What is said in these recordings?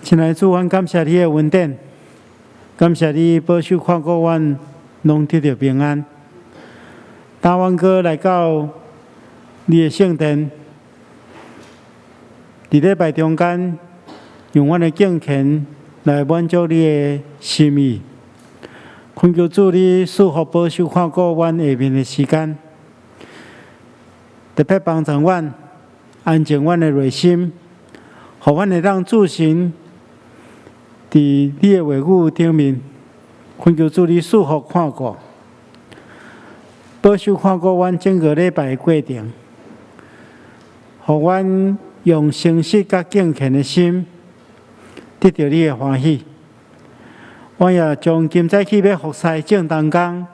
親愛的主，阮感謝你的恩典，感謝你保守看顧阮，攏得著平安。當阮閣來到你的聖殿，佇禮拜中間，用阮的敬虔來滿足你的心意。懇求主你賜福保守看顧阮下面的時間，特別幫助阮安靜阮的內心，予阮會當注神佇你的話語頂面。懇求主你賜福看顧，保守看顧阮整個禮拜的過程，予阮用誠實佮敬虔的心得著你的歡喜。我也將今早起欲服侍眾同工，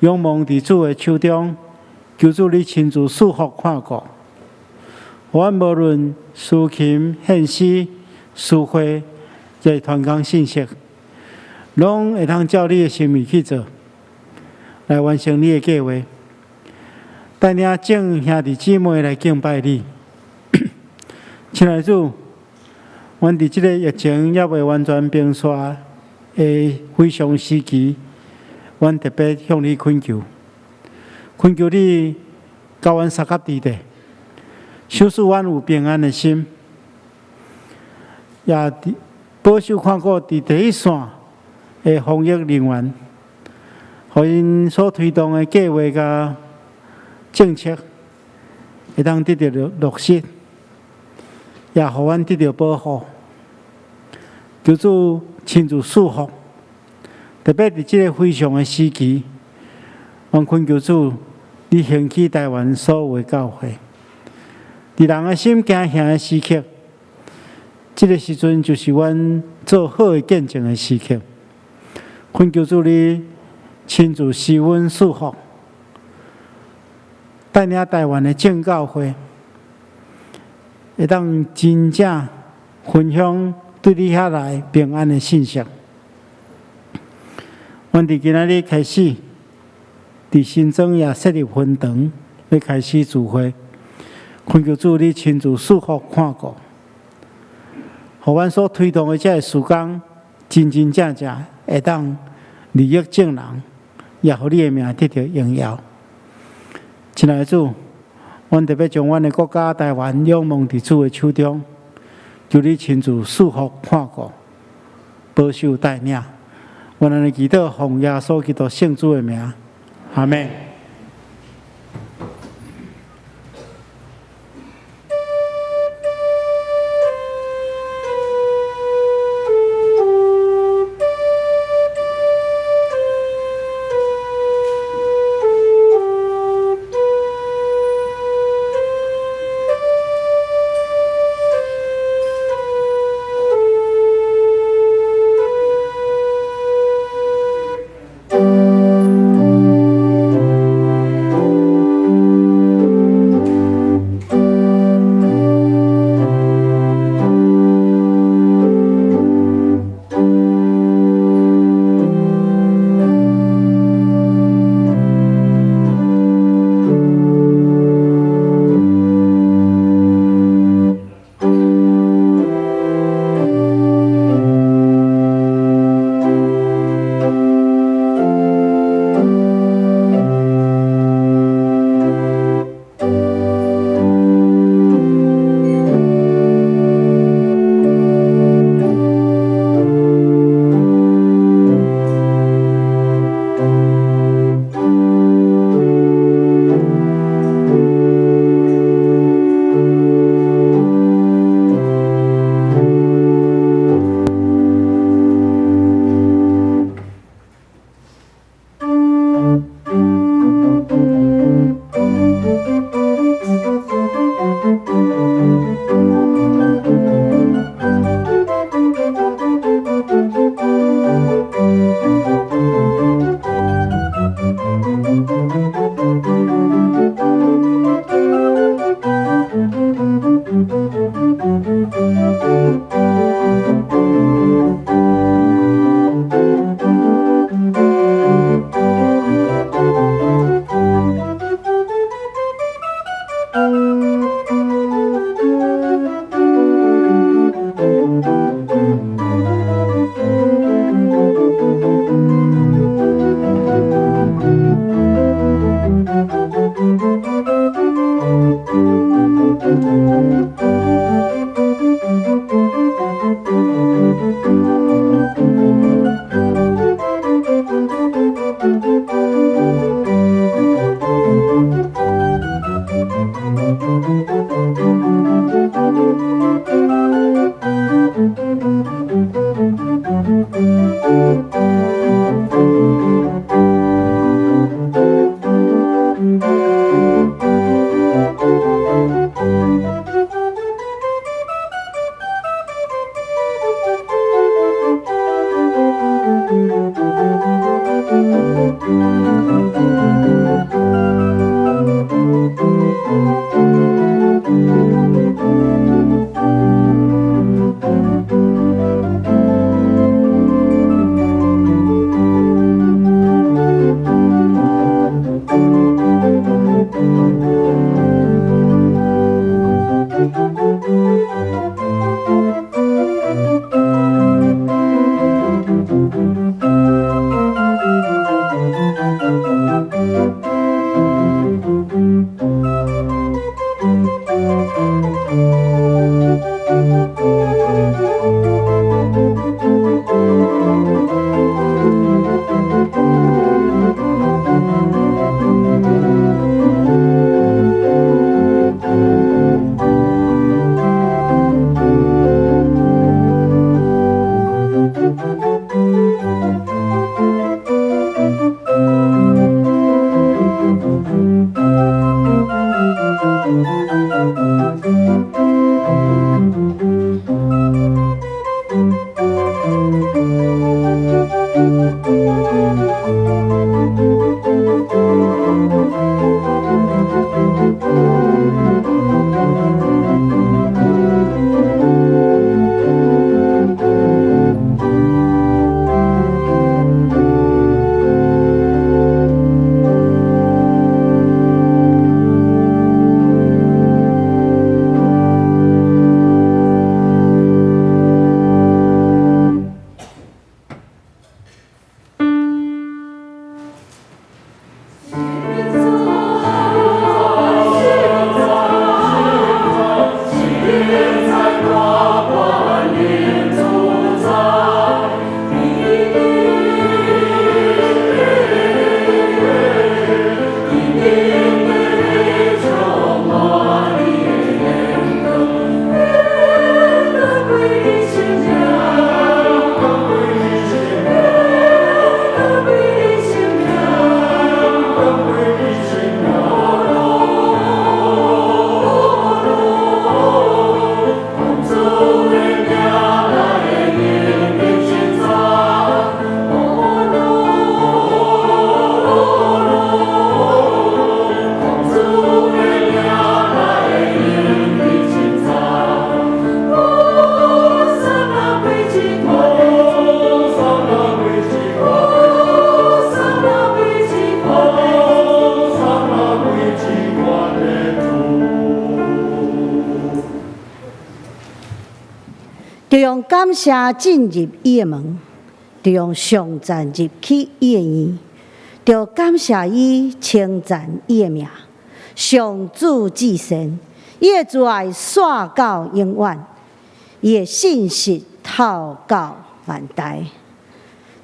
仰望佇主的手中，求主你親自賜福看顧。予阮無論司琴、獻詩、司會，抑是傳講信息，攏會當照你的心意去做，來完成你的計劃。帶領眾兄弟姊妹來敬拜你。親愛的主，阮佇這個疫情猶未完全平息的非常時期，阮特別向你懇求，懇求你共阮相佮佇咧，賞賜阮有平安的心，也佇保守看顧佇第一線的防疫人員，予𪜶所推動的計劃佮政策會當得著落實，也予阮得著保護。求主親自賜福，特別佇這個非常的時期，阮懇求主，你興起台灣所有的教會，佇人的心驚嚇的時刻，這個時陣就是阮做好的見證的時刻。懇求主你親自施恩賜福，帶領台灣的眾教會，會當真正分享對你遐來平安的信息。阮佇今仔日開始，佇新莊也設立分堂，欲開始聚會。懇求主你親自賜福看顧，予阮所推動的這个事工，真真正正會當利益眾人，也予你的名得著榮耀。親愛的主，阮特別將阮的國家台灣仰望佇主的手中，求你親自賜福看顧，保守帶領。阮按呢祈禱，奉耶穌基督聖子的名，阿們。就用感謝進入伊的門，就用頌讚入去伊的院，就感謝伊，稱讚伊的名。上主至善，伊的慈愛紲到永遠，伊的信實透到萬代。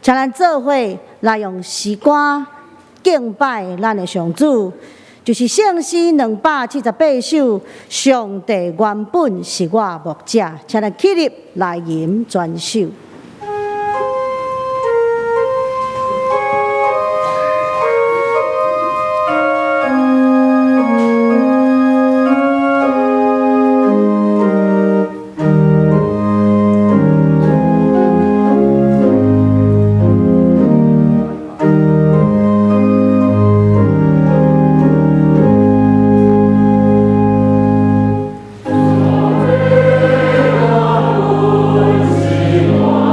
請咱做伙來用詩歌敬拜咱的上主，就是聖詩278首。上帝原本是我牧者，請咱起立來吟全首。上帝原本是我。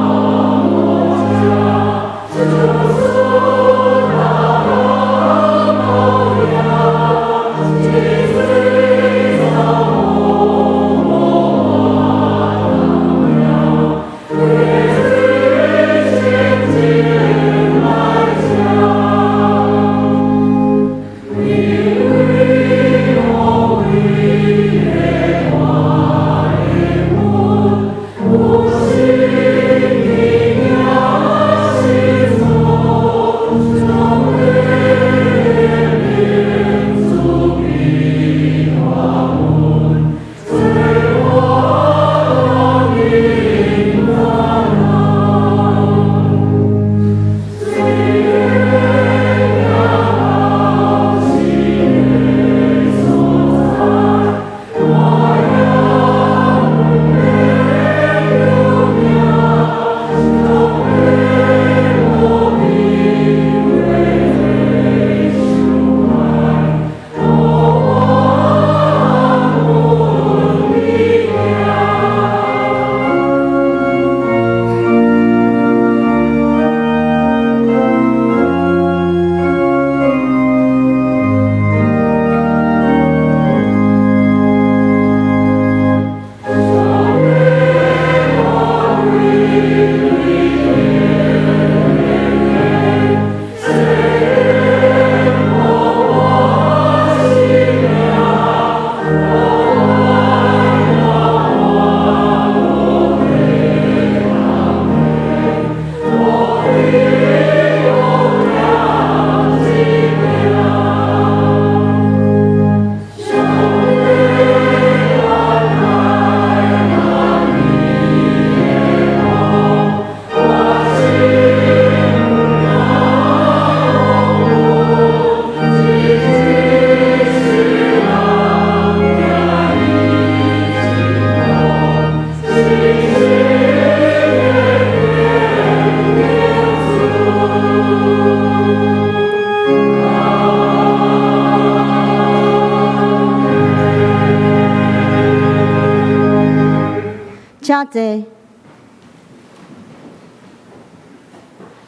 請坐。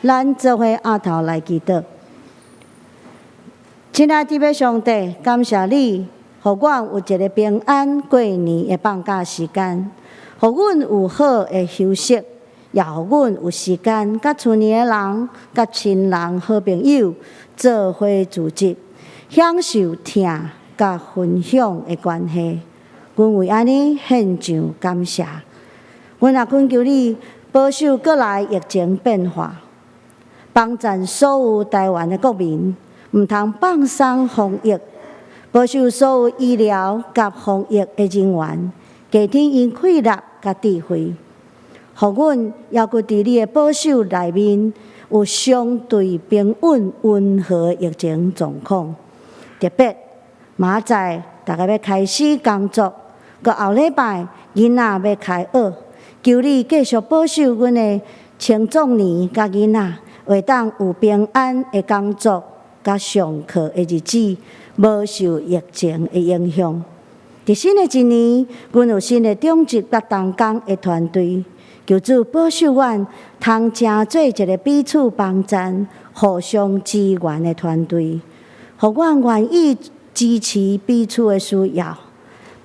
咱做伙阿頭來祈禱。親愛的上帝，感謝你，予阮有一个平安過年的放假時間，予阮有好的休息，也予阮有時間佮厝內的人、佮親人、好朋友做伙聚集，享受疼佮分享的關係。阮為按呢獻上感謝。阮也懇求你保守國內疫情變化，幫贊所有台灣的國民，毋通放鬆防疫，保守所有醫療佮防疫的人員，加添𪜶氣力佮智慧，予阮猶閣佇你的保守內面有相對平穩溫和的疫情狀況。特別明仔載逐家欲開始工作，閣後禮拜囡仔欲開學，求你繼續保守阮的青壯年佮囡仔，會當有平安的工作佮上課的日子，無受疫情的影響。佇新的一年，阮有新的長執佮同工的團隊，求主保守阮，通成做一个彼此幫贊、互相支援的團隊，予阮願意支持彼此的需要，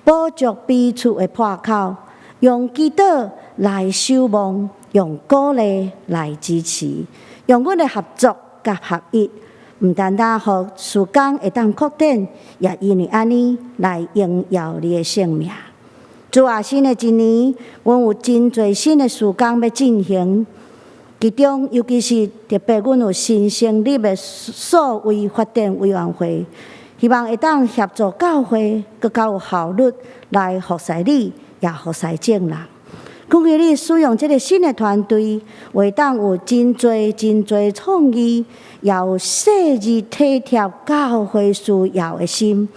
補足彼此的破口，用祈禱來守望，用鼓勵來支持，用阮的合作佮合一，毋單單予事工會當擴展，也因為按呢來榮耀你的聖名。主啊，新的一年，阮有真濟新的事工欲進行，其中尤其是特別，阮有新成立的數位發展委員會，希望會當協助教會閣較有效率來服侍你，也服侍眾人。懇求你使用這个新的團隊，會當有真濟真濟創意，也有細膩體貼教會需要的心，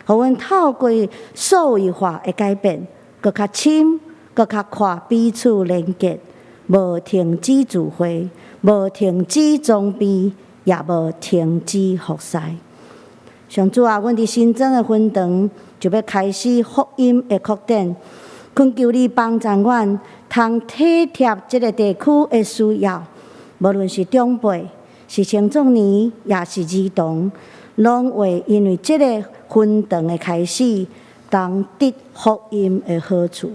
予阮透過數位化的改變，閣較深、閣較闊彼此連結，無停止聚會，無停止裝備，也無停止服侍。上主啊，阮佇新莊的分堂就欲開始福音的擴展，懇求你幫助阮，通體貼這个地區的需要，無論是長輩、是青壯年，也是兒童，攏會因為這个分堂的開始，當得福音的好處。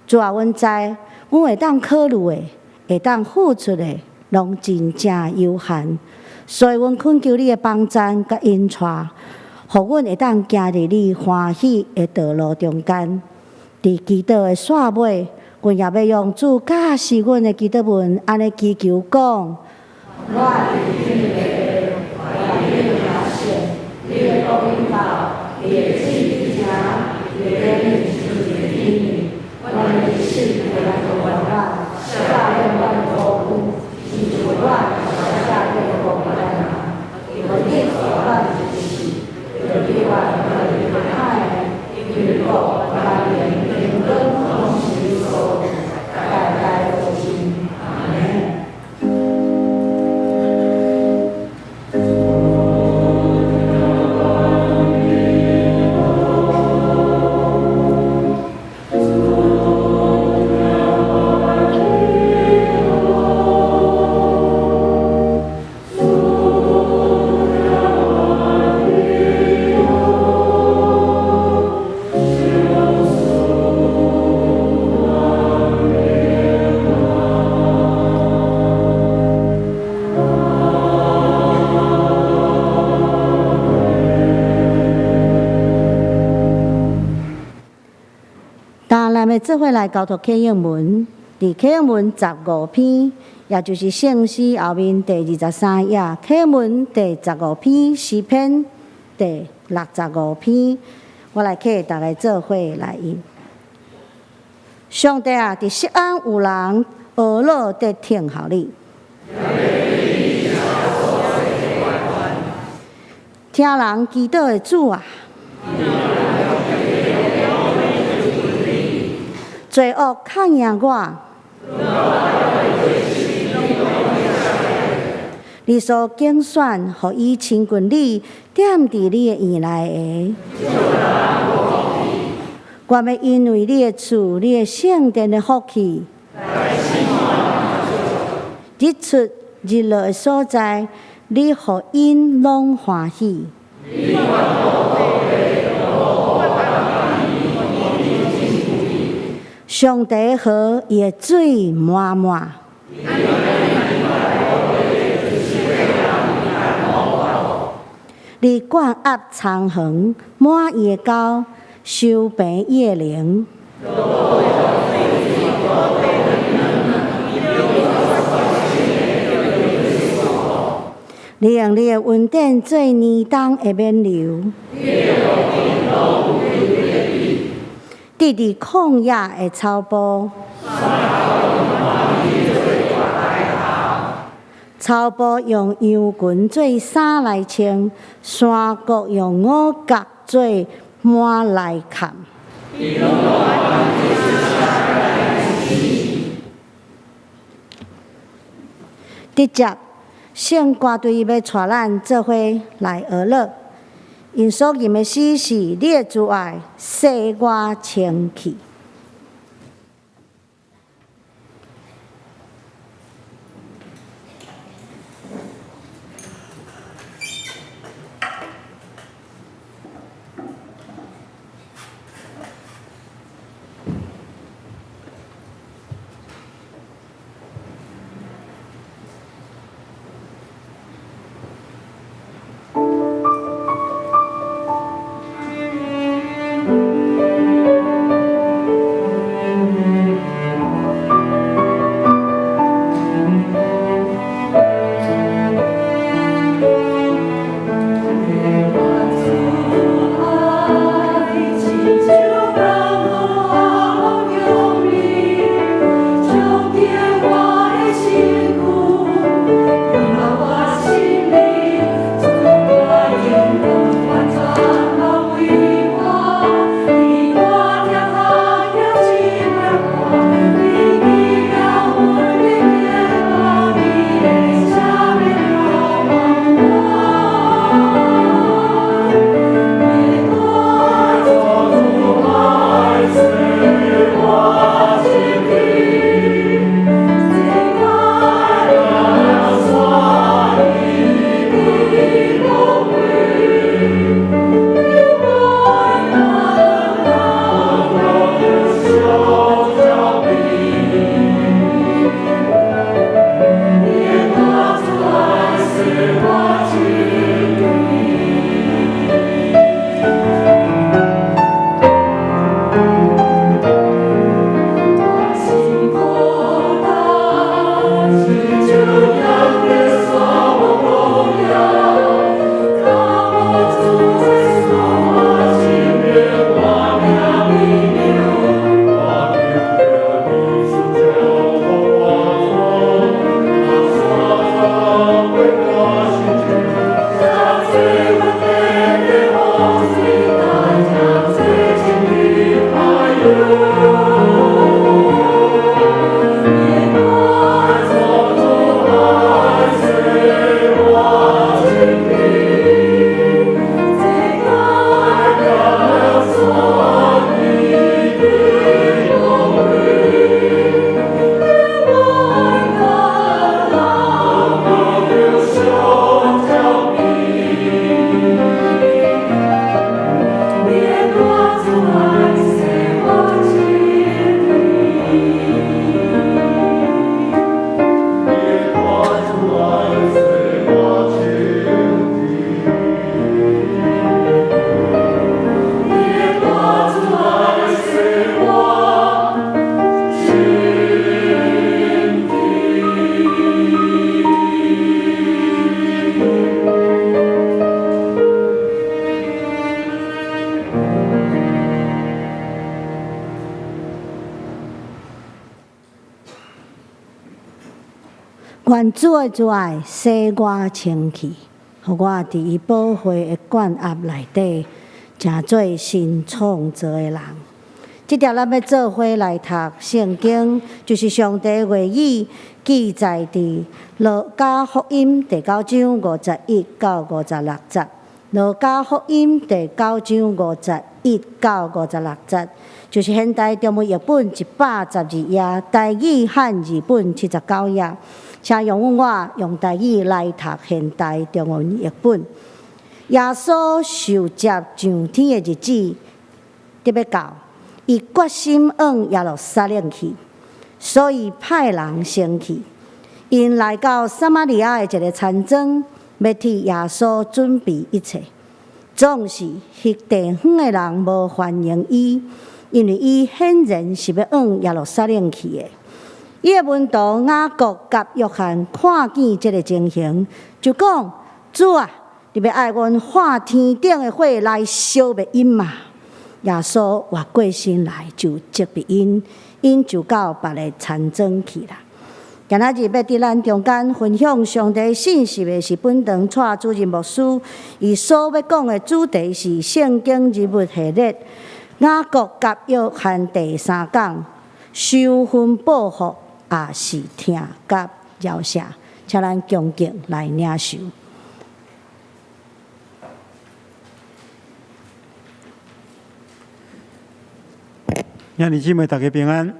主啊，阮知，阮會當考慮的、會當付出的，攏真正有限，所以阮懇求你的幫贊佮引帶，予阮會當行佇你歡喜的道路中間。佇祈禱的煞尾，阮也欲用主教示阮的祈禱文，按呢祈求講。我佇天父，願你名聖，你的國臨到，你的旨意成，佇地親像佇天。阮的日食來予阮，赦免阮過犯，親像阮也赦免過犯的人。毋得予阮入試，救阮脫離歹的，因為國、權柄、榮光攏是你所有，代代無盡。阿們。今咱欲做伙來交託啟應文，佇啟應文15篇，也就是聖詩後面第23頁，啟應文第15篇，詩篇第65篇，我來替逐家做伙來吟。上帝啊，佇錫安有人呵咾佇聽候你，聽人祈禱的主啊！罪惡較贏我，你所揀選，予伊親近你，踮佇你的院內的，願欲因為你的厝、你的聖殿的福氣，日出日落的所在，你予𪜶攏歡喜。上帝河伊的水滿滿。你灌壓蒼黃，滿伊的溝，修平伊的靈。你用你的恩典做年冬的冕旒，佇佇曠野的草埔，草埔用羊群做衫來穿，山谷用五穀做幔來崁。直接聖歌隊欲帶咱做伙來學樂，𪜶所吟的詩是：你的慈愛洗我清氣。願主的慈愛洗我清氣，予我佇伊寶血的灌壓內底，成做新創造的人。這條咱欲做伙來讀聖經，就是上帝話語記載佇路加福音第九章51到56節。路加福音第九章51到56節，就是現代中文譯本112頁，台語漢字本79頁。請容許我用台語來讀現代中文譯本。耶穌受接上天的日子得欲到，伊決心往耶路撒冷去，所以派人先去。𪜶來到撒瑪利亞的一个田莊，欲替耶穌準備一切。總是彼地方的人無歡迎伊，因為伊顯然是欲往耶路撒冷去的。伊的門徒雅各佮約翰看見這个情形，就講：主啊，你欲愛阮喊天頂的火來燒滅𪜶嗎？耶穌回過身來就責備𪜶，𪜶就到別个田莊去啦。今仔日欲佇咱中間分享上帝信息的是本堂蔡主任牧師，伊所欲講的主題是聖經人物系列雅各佮約翰第三講，羞憤報復抑是疼佮饒赦，請咱恭敬來領受。兄弟姊妹，大家平安。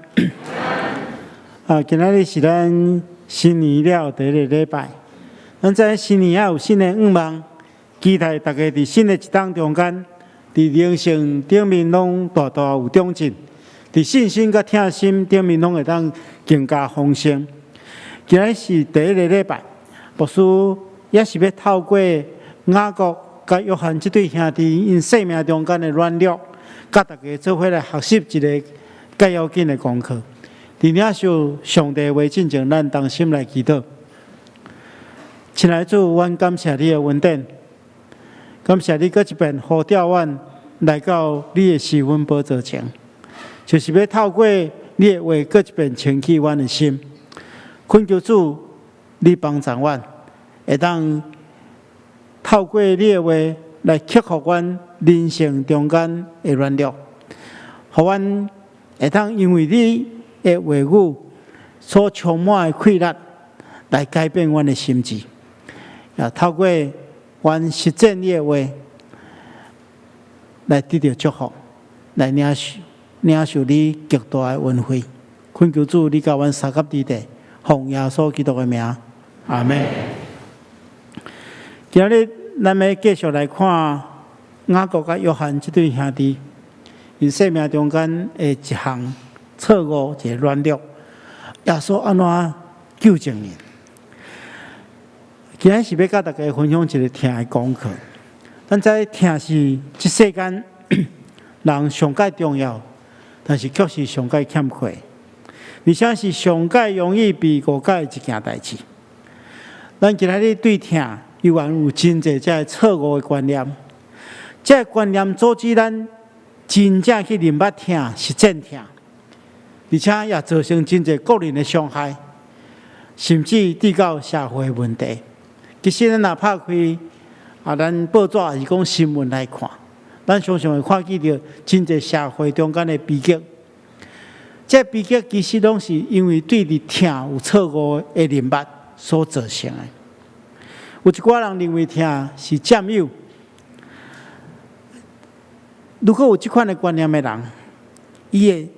啊，今仔日是咱新年了第一个禮拜，咱知新年仔有新的願望，期待大家佇新的一冬中間，佇靈性頂面攏大大有長進，佇信心佮疼心頂面攏會當更加豐盛。今仔日是第一個禮拜，牧師也是欲透過雅各佮約翰這對兄弟𪜶生命中間的軟弱，佮大家做伙來學習一个較要緊的功課。佇領受上帝話進前，咱同心來祈禱。親愛的主，阮感謝你的恩典，感謝你閣一遍呼召阮來到你的施恩寶座前，就是欲透過你的話閣一遍清洗阮的心。懇求主，你幫助阮，會當透過你的話來克服阮人生中間的軟弱，予阮會當因為你的話語所充滿的氣力，來改變阮的心志。也透過阮實踐你的話，來得著祝福，來領受你極大的恩惠。懇求主，你佮阮相佮佇地，奉耶穌基督的名，阿們。今日咱欲繼續來看雅各佮約翰這對兄弟，𪜶生命中間的一項錯誤，一个軟弱，耶穌按怎糾正𪜶？今日是欲佮大家分享一个疼的功課。咱知疼是這世間人上蓋重要，但是卻是上蓋欠缺，而且是上蓋容易被誤解的一件代誌。咱今仔日對疼猶原有真濟這个錯誤的觀念，這个觀念阻止咱真正去認捌疼、實踐疼，而且也造成真濟個人的傷害，甚至至到社會的問題。其實咱若拍開啊，咱報紙抑是講新聞來看，咱常常會看見著真濟社會中間的悲劇。這悲劇其實攏是因為對佇疼有錯誤的認捌所造成的。有一寡人認為疼是佔有。如果有這款的觀念的人，伊會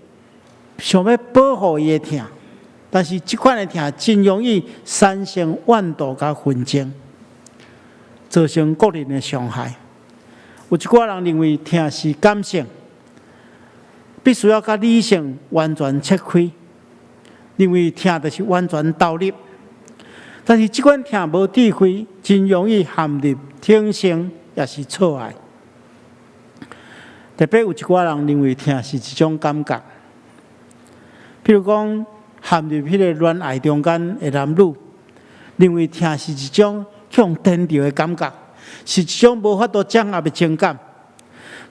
想欲保護伊的疼，但是這款的疼真容易產生怨妒佮紛爭，造成個人的傷害。有一寡人認為疼是感性，必須要佮理性完全切開，認為疼就是完全投入。但是這款疼無智慧，真容易陷入天性，抑是錯愛。特別有一寡人認為疼是一種感覺，譬如講陷入彼个戀愛中間的男女，認為疼是一種予人電著的感覺，是一種無法度掌握的情感。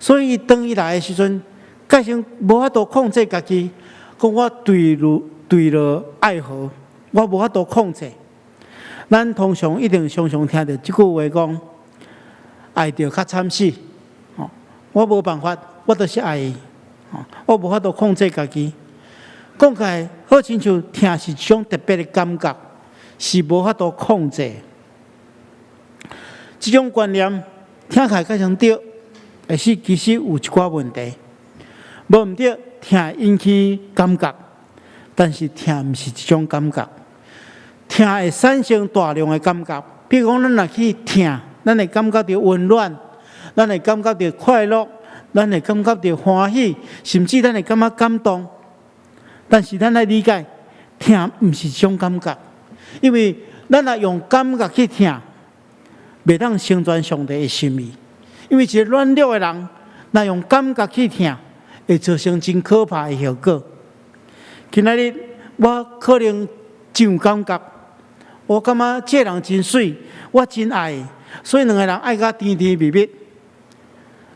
所以當伊來的時陣，改成無法度控制家己，講我墜落愛河，我無法度控制。咱通常一定常常聽著這句話講，愛著較慘死，我無辦法，我就是愛伊，我無法度控制家己。講起來好親像疼是一種特別的感覺，是無法度控制。這種觀念聽起來較像對，但是其實有一寡問題。無毋對，疼引起感覺，但是疼毋是一種感覺，疼會產生大量的感覺。比如講，咱若去疼，咱會感覺著溫暖，咱會感覺著快樂，咱會感覺著歡喜，甚至咱會感覺感動。但是咱愛理解，疼毋是一種感覺，因為咱若用感覺去疼，袂當成全上帝的心意。因為一個軟弱的人，若用感覺去疼，會造成真可怕的後果。今仔日我可能真有感覺，我感覺這個人真媠，我真愛，所以兩个人愛甲甜甜蜜蜜，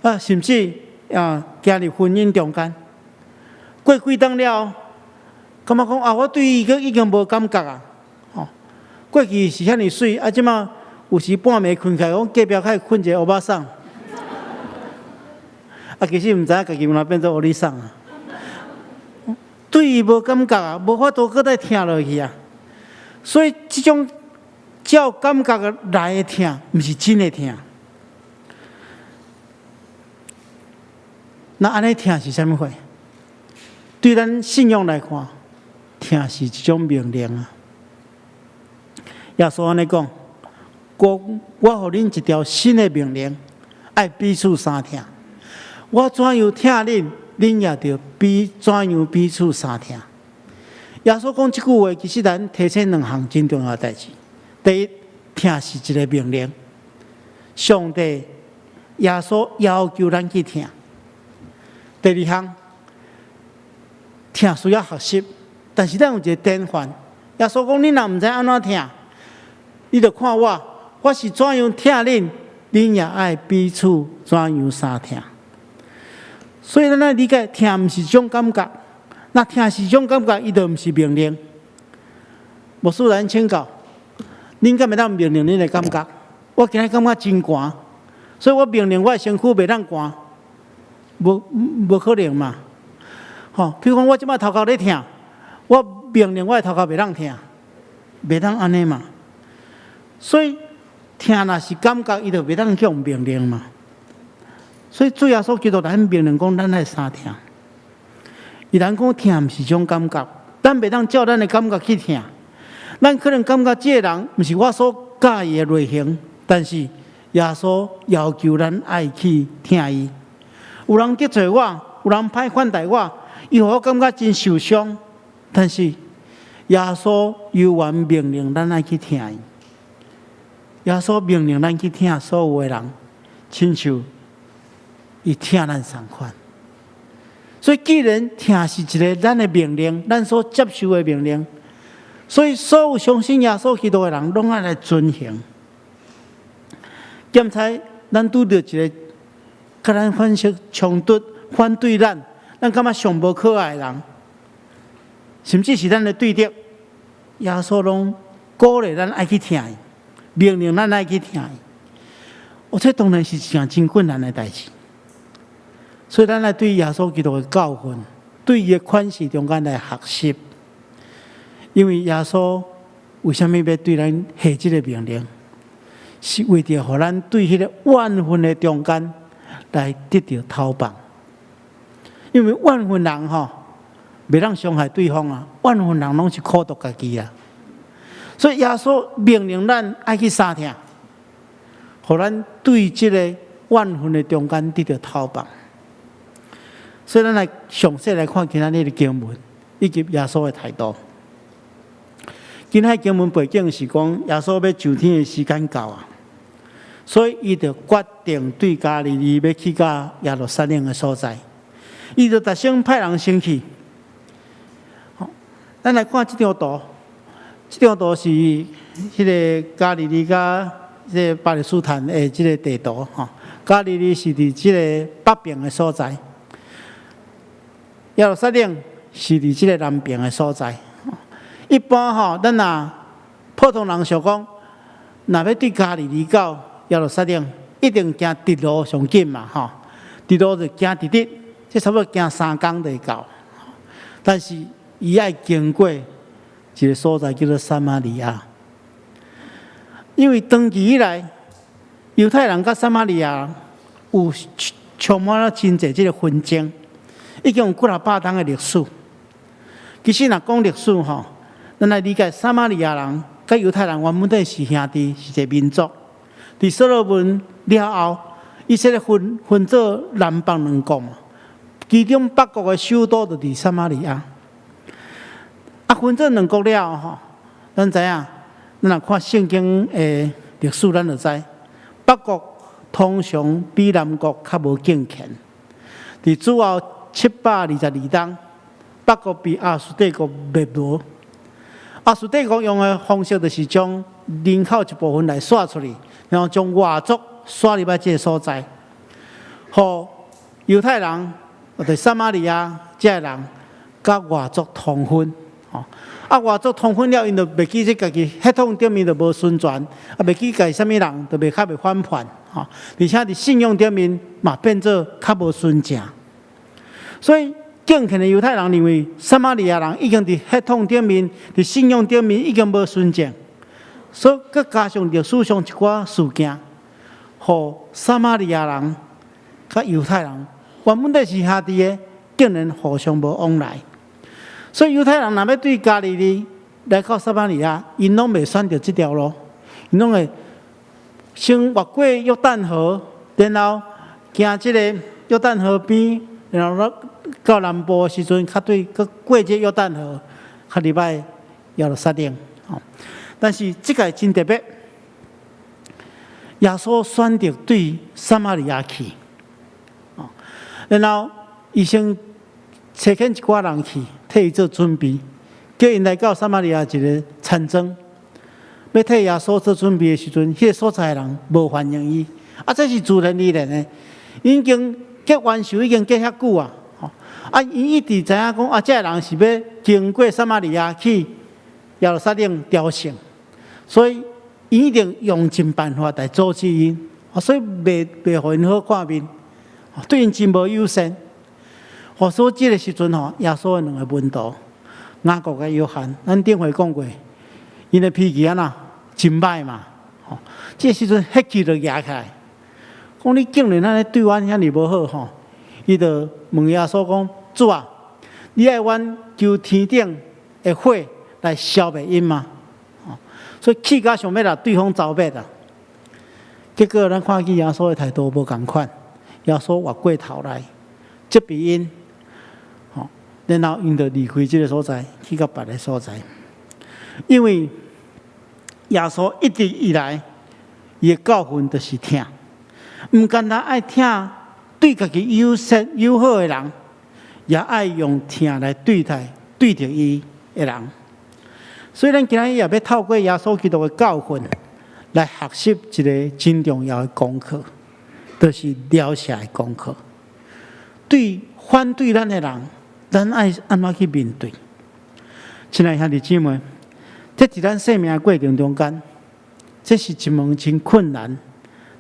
啊，甚至啊，行入婚姻中間，過幾冬了，感覺講啊，我對伊已經無感覺啊，吼，過去是遐爾媠，啊，這馬有時半暝睏起來，講隔壁較會睏一個歐巴桑，啊，其實毋知影家己原來變做歐尼桑啊。對伊無感覺啊，無法度閣再疼落去啊。所以這種照感覺來的疼，毋是真的疼。那按呢疼是啥物貨？對咱信仰來看，疼是一種命令啊。耶穌按呢講，我予恁一條新的命令，愛彼此相疼。我怎樣疼恁，恁也著怎樣彼此相疼。耶穌講這句話，其實咱提醒兩項真重要的代誌。第一，疼是一個命令，上帝耶穌要求咱去疼。第二項，疼需要學習，但是咱有一個典範。耶穌講：你若毋知按怎疼，你就看我，我是怎樣疼恁，恁也愛彼此怎樣相疼。所以咱愛理解，疼毋是一種感覺，若疼是一種感覺，伊就毋是命令。牧師來請教，恁敢會當命令恁的感覺？我今日感覺真寒，所以我命令我的身軀袂當寒，無可能嘛。吼，比如講我這擺頭殼咧疼，我命令我的頭殼袂當疼，袂當按呢嘛。所以疼若是感覺，伊就袂當叫命令嘛。所以主耶穌基督咱命令講，咱愛相疼。伊咱講疼毋是一種感覺，咱袂當照咱的感覺去疼。咱可能感覺這個人毋是我所佮意的類型，但是耶穌要求咱愛去疼伊。有人得罪我，有人歹款待我，伊予我感覺真受傷，但是耶穌猶原命令咱愛去疼伊。耶穌命令咱去疼所有的人，親像伊疼咱仝款。所以，既然疼是一个咱的命令，咱所接受的命令，所以所有相信耶穌基督的人，攏愛來遵行。檢查咱拄著一个佮咱發生衝突、反對咱，咱感覺上無可愛的人，甚至是咱的對敵，耶穌攏鼓勵咱愛去疼伊，命令咱愛去疼伊。哦，這當然是一件真困難的代誌。所以，咱來對耶穌基督的教訓，對伊的款式中間來學習。因為耶穌為啥物欲對咱下這个命令？是為著予咱對彼个怨恨的中間來得著頭放。因為怨恨人吼，袂當傷害對方啊，怨恨人攏是苦毒家己啊。所以耶穌命令咱愛去相疼，予咱對這个怨恨的中間得著頭放。所以，咱來詳細來看今仔日的經文，以及耶穌的態度。今仔經文背景是講，耶穌欲上天的時間到啊，所以伊就決定對加利利欲去到耶路撒冷的所在，伊就特先派人先去。好，咱來看這張圖，這張圖是彼个加利利佮這个巴勒斯坦的這个地圖吼。加利利是佇這个北邊的所在。耶路撒冷是佇這个南邊的所在。一般吼，咱若普通人想講，若欲對加利利到耶路撒冷，一定行直路上緊嘛吼。直路就行直直，這差不多行3工就會到。但是伊愛經過一个所在叫做撒瑪利亞，因為長期以來，猶太人佮撒瑪利亞有充滿了真濟這个紛爭。已經有幾若百冬的歷史。其實若講歷史吼，咱來理解撒瑪利亞人佮猶太人原本底是兄弟，是一個民族。佇所羅門了後，以色列分做南北兩國嘛，其中北國的首都就佇撒瑪利亞。啊，分做兩國了後吼，咱知影，咱若看聖經的歷史，咱就知北國通常比南國較無敬虔。佇主後722冬，北國被亞述帝國滅無。亞述帝國用的方式就是將人口一部分來徙出去，然後將外族徙入來這个所在，予猶太人或者撒瑪利亞這个人佮外族通婚。啊，外族通婚了，𪜶就袂記這家己血統頂面就無純全，啊，袂記家己啥物人，就袂較袂反叛，吼。而且佇信仰頂面嘛變做較無純正。所以敬虔的猶太人認為，撒瑪利亞人已經佇血統頂面、佇信仰頂面已經無純正，所以閣加上歷史上一寡事件，予撒瑪利亞人佮猶太人原本底是兄弟的，竟然互相無往來。所以猶太人若欲對加利利來到撒瑪利亞，𪜶攏袂選擇這條路，𪜶攏會先越過約旦河，然後行這個約旦河邊，然後到南部的時陣，較對閣過這約旦河，較入來耶路撒冷。但是這個真特別，耶穌選擇對撒瑪利亞去，然後伊先差遣一寡人去，替伊做準備，叫𪜶來到撒瑪利亞一个田莊，欲替耶穌做準備的時陣，彼个所在的人無歡迎伊。啊，這是自然而然的，已經結冤仇已經結遐久啊，啊，𪜶一直知影講啊，這个人是欲經過撒瑪利亞去耶路撒冷朝聖，所以𪜶一定用盡辦法來阻止𪜶，所以袂予𪜶好看面，對𪜶真無友善。所以這个時陣吼，耶穌的兩個門徒雅各佮約翰，咱頂回講過，𪜶的脾氣按怎真歹嘛，吼，這个時陣火氣就夯起來，講你竟然按呢對阮遐爾無好吼，伊就問耶穌講：主啊，你愛阮求天頂的火來消滅𪜶嗎？所以氣甲想欲共對方剿滅啊。結果咱看見耶穌的態度無仝款，耶穌越過頭來責備𪜶。然後𪜶就離開這个所在，去到別个所在。因為耶穌一直以來，伊的教訓就是疼，毋干焦愛疼對家己友善友好的人，也愛用疼來對待對著伊的人。所以，咱今仔日也欲透過耶穌基督的教訓，來學習一个真重要的功課，就是饒赦的功課。對反對咱的人，咱愛按怎去面對？親愛兄弟姊妹，這佇咱生命的過程中間，這是一門真困難，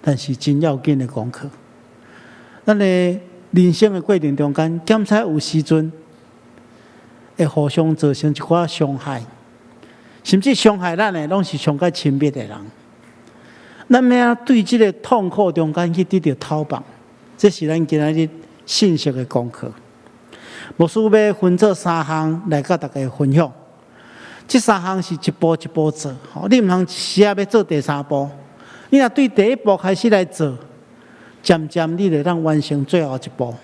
但是真要緊的功課。咱的人生的過程中間，檢查有時陣會互相造成一寡傷害，甚至傷害咱的，攏是上較親密的人。咱欲按怎對這个痛苦中間去得著透放，這是咱今仔日信息的功課。牧師欲分做三項來佮大家分享。這三項是一步一步做，你毋通一時仔欲做第三步。你若對第一步開始來做，漸漸你就通完成最後一步。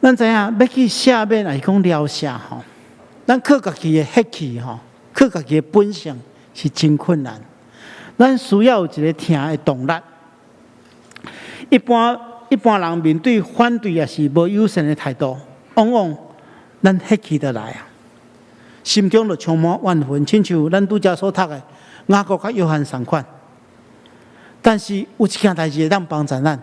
咱知影欲去赦免，抑是講饒赦吼，咱靠家己的血氣吼，靠家己的本性是真困難。咱需要有一个疼的動力。一般人面對反對抑是無友善的態度，往往咱火氣就來啊，心中就充滿怨恨，親像咱拄才所讀的雅各佮約翰仝款。但是有一件代誌會當幫助咱，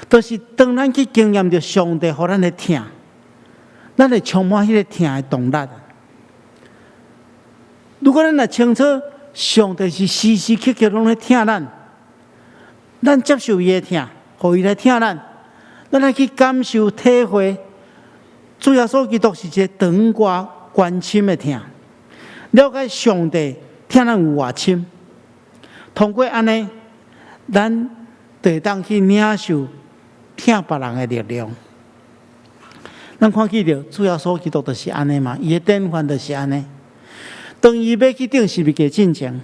就是當咱去經驗著上帝予咱的疼，咱會充滿彼个疼的動力。如果咱若清楚上帝是時時刻刻攏咧疼咱，咱接受伊的疼，予伊來疼咱，咱來去感受體會，主耶穌基督是一個長掛關心的疼，了解上帝疼咱有偌深，通過按呢，咱就會當去領受疼別人的力量。咱看見著主耶穌基督就是按呢嘛，伊的典範就是按呢。當伊欲去釘十字架進前，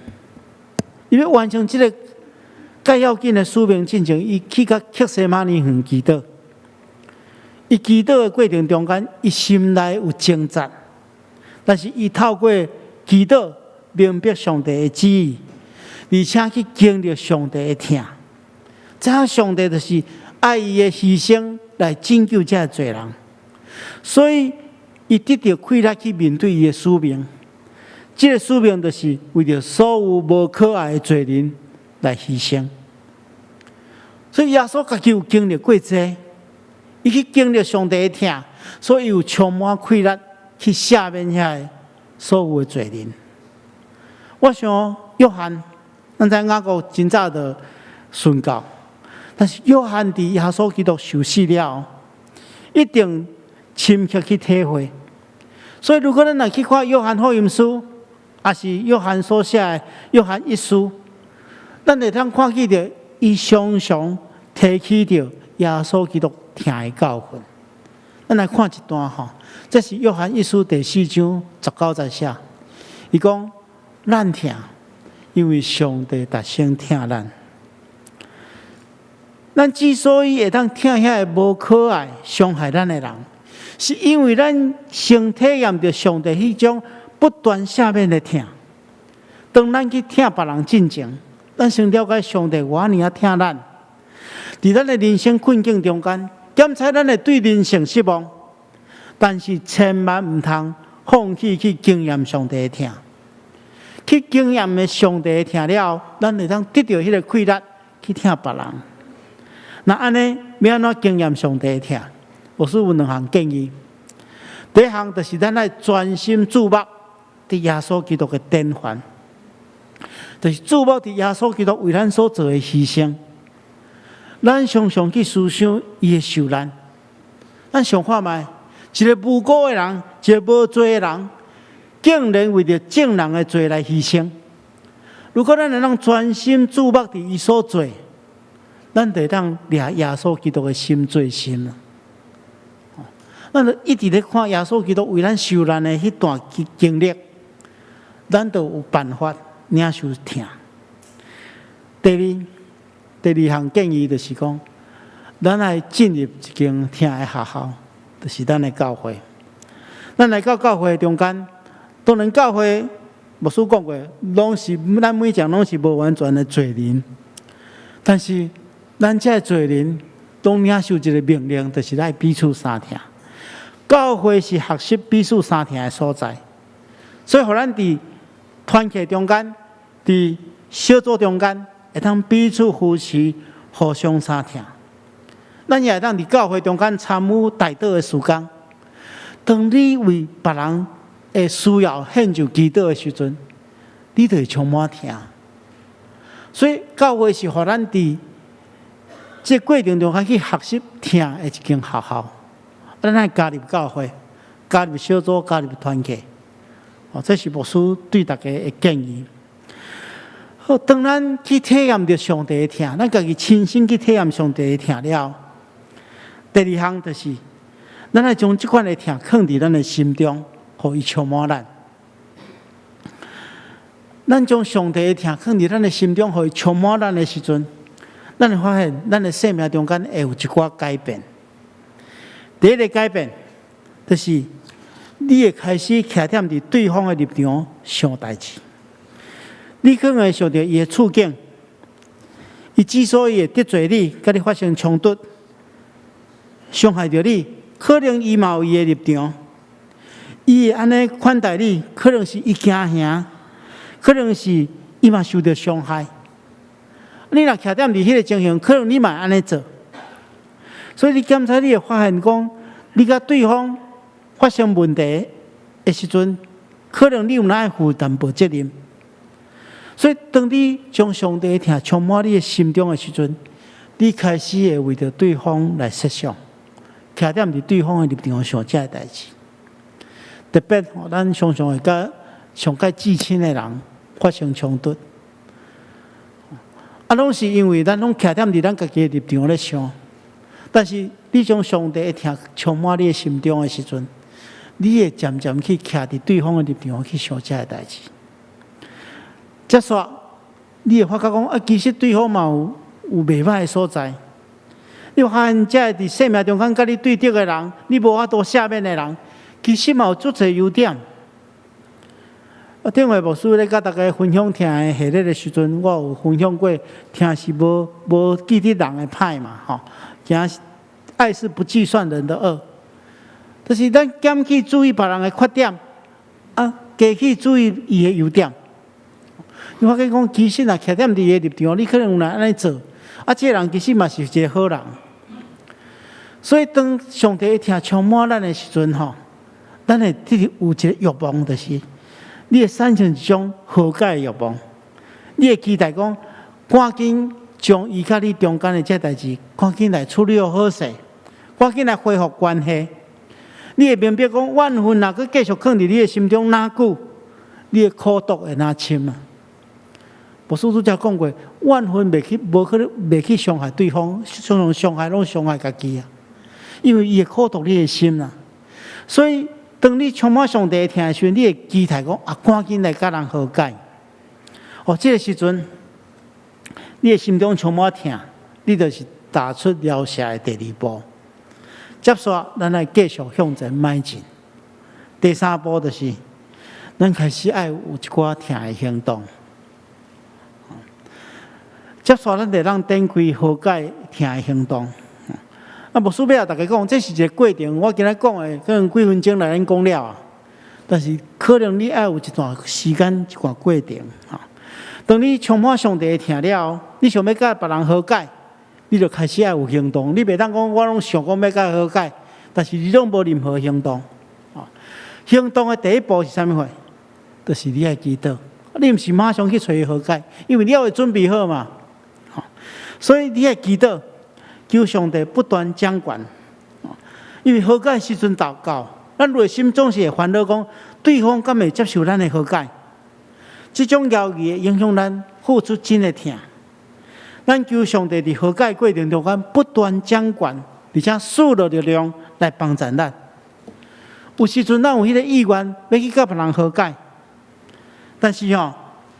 伊欲完成這个蓋要緊的使命進前，伊去到客西馬尼園祈禱。伊祈禱的過程中間，伊心內有掙扎，但是伊透過祈禱明白上帝的旨意，而且去經歷上帝的疼。知影上帝就是愛伊的犧牲來拯救這个罪人，所以伊得著氣力去面對伊的使命。這个使命就是為著所有無可愛的罪人來犧牲。所以耶穌家己有經歷過這，伊去經歷上帝的疼，所以有充滿氣力去赦免遐个所有的罪人。我想約翰，咱知雅各真早就殉教，但是約翰佇耶穌基督受死了後，一定深刻去體會。所以如果咱若去看約翰福音書，抑是約翰所寫的約翰一書，咱會當看見著伊常常提起著耶穌基督疼的教訓。咱來看一段吼，這是約翰一書第四章十九節寫，伊講咱疼，因為上帝特先疼咱。咱之所以會當疼遐个無可愛、傷害咱的人，是因為咱先體驗著上帝彼種不斷赦免的疼。當咱去疼別人進前，咱先了解上帝偌爾仔疼咱。佇咱的人生困境中間，檢查咱會對人性失望，但是千萬毋通放棄去經驗上帝的疼。去經驗的上帝的疼了後，咱會當得著彼个氣力去疼別人。若按呢，欲按怎經驗上帝的疼？牧師有兩項建議。第一項就是咱愛專心注目佇耶穌基督的典範，就是注目佇耶穌基督為咱所做的犧牲。咱常常去思想伊的受難。咱想看覓，一个無辜的人，一个無罪的人，竟然為著眾人的罪來犧牲。如果咱會當專心注目佇伊所做，咱就會當掠耶穌基督的心做心啦。咱就一直咧看耶穌基督為咱受難的彼段經歷，咱就有辦法領受疼。第二項建議就是講，咱愛進入一間疼的學校，就是咱的教會。咱來到教會中間，當然教會牧師講過，攏是咱每一個攏是無完全的罪人，但是咱這个罪人攏領受一个命令，就是愛彼此相疼。教會是學習彼此相疼的所在，所以予咱佇團契中間，佇小組中間，會當彼此扶持，互相相疼。咱也會當佇教會中間參與代禱的事工。當你為別人的需要獻上祈禱的時陣，你就會充滿疼。所以教會是予咱佇這個過程中間去學習疼的一間學校。咱愛加入教會，加入小組，加入團契。哦，這是牧師對大家的建議。好，當咱去體驗著上帝的疼，咱家己親身去體驗上帝的疼了。第二項就是，咱愛將這款的疼囥佇咱的心中，予伊充滿咱。咱將上帝的疼囥佇咱的心中，予伊充滿咱的時陣，咱會發現咱的生命中間會有一寡改變。第一个改變，就是你會開始徛踮佇對方的立場想代誌。你可能會想著伊的處境，伊之所以會得罪你，佮你發生衝突，傷害著你，可能伊嘛有伊的立場。伊會按呢款待你，可能是伊驚嚇，可能是伊嘛受著傷害。你若徛踮佇彼个情形，可能你嘛會按呢做。所以你檢查，你會發現講，你佮對方發生問題的時陣，可能你有哪會負淡薄責任。所以，當你將上帝的疼充滿你的心中的時陣，你開始會為著對方來設想，徛踮佇對方的立場想這个代誌。特別吼，咱常常會佮上蓋至親的人發生衝突，啊，攏是因為咱攏徛踮佇咱家己的立場咧想。但是你將上帝的疼充滿你的心中的時陣，你會漸漸去徛佇對方的立場去想這个代誌。接煞你會發覺講啊，其實對方嘛有袂䆀的所在。你發現這个佇生命中間佮你對敵的人，你無法度赦免的人，其實嘛有足濟優點。啊，頂回牧師咧佮大家分享疼的系列的時陣，我有分享過，疼是無記得人的歹嘛，吼，疼愛是不計算人的惡，就是咱減去注意別人的缺點，啊，加去注意伊的優點。你發覺講，其實若徛踮佇伊的立場，你可能有來按呢做，啊，這个人其實嘛是一個好人。所以當上帝的疼充滿咱的時陣，吼，咱會直直有一個慾望，就是你會產生一種和解的慾望，你會期待講，趕緊將伊佮你中間的這代誌，趕緊來處理好勢，趕緊來恢復關係。你會明白講，怨恨若閣繼續囥佇你的心中，若久，你的苦毒會若深啊。牧師拄才講過，怨恨袂去，無可能袂去傷害對方，常常傷害攏傷害家己啊。因為伊會苦毒你的心啦。所以，當你充滿上帝的疼的時陣，你會期待講啊，趕緊來佮人和解。哦，這个時陣，你的心中充滿疼，你就是踏出療赦的第二步。接續，咱來繼續向前邁進。第三步就是，咱開始愛有一寡疼的行動。接續，咱就當展開和解疼的行動。啊，牧師欲予大家講，這是一個過程。我今仔講的可能幾分鐘內咱講了啊，但是可能你愛有一段時間，一段過程。吼，當你充滿上帝的疼了，你想欲佮別人和解，你就開始愛有行動。你袂當講我攏想講欲佮和解，但是你攏無任何行動。行動的第一步是啥物貨？就是你愛祈禱。你毋是馬上去揣伊和解，因為你猶未準備好嘛。所以你愛祈禱，求上帝不斷掌權。因為和解時陣禱告，咱內心總是會煩惱講，對方敢會接受咱的和解？這種猶豫會影響咱付出真的疼。咱求上帝佇和解過程中間不斷掌權，而且賜予力量來幫助咱。有時陣咱有彼个意願欲去佮別人和解，但是吼，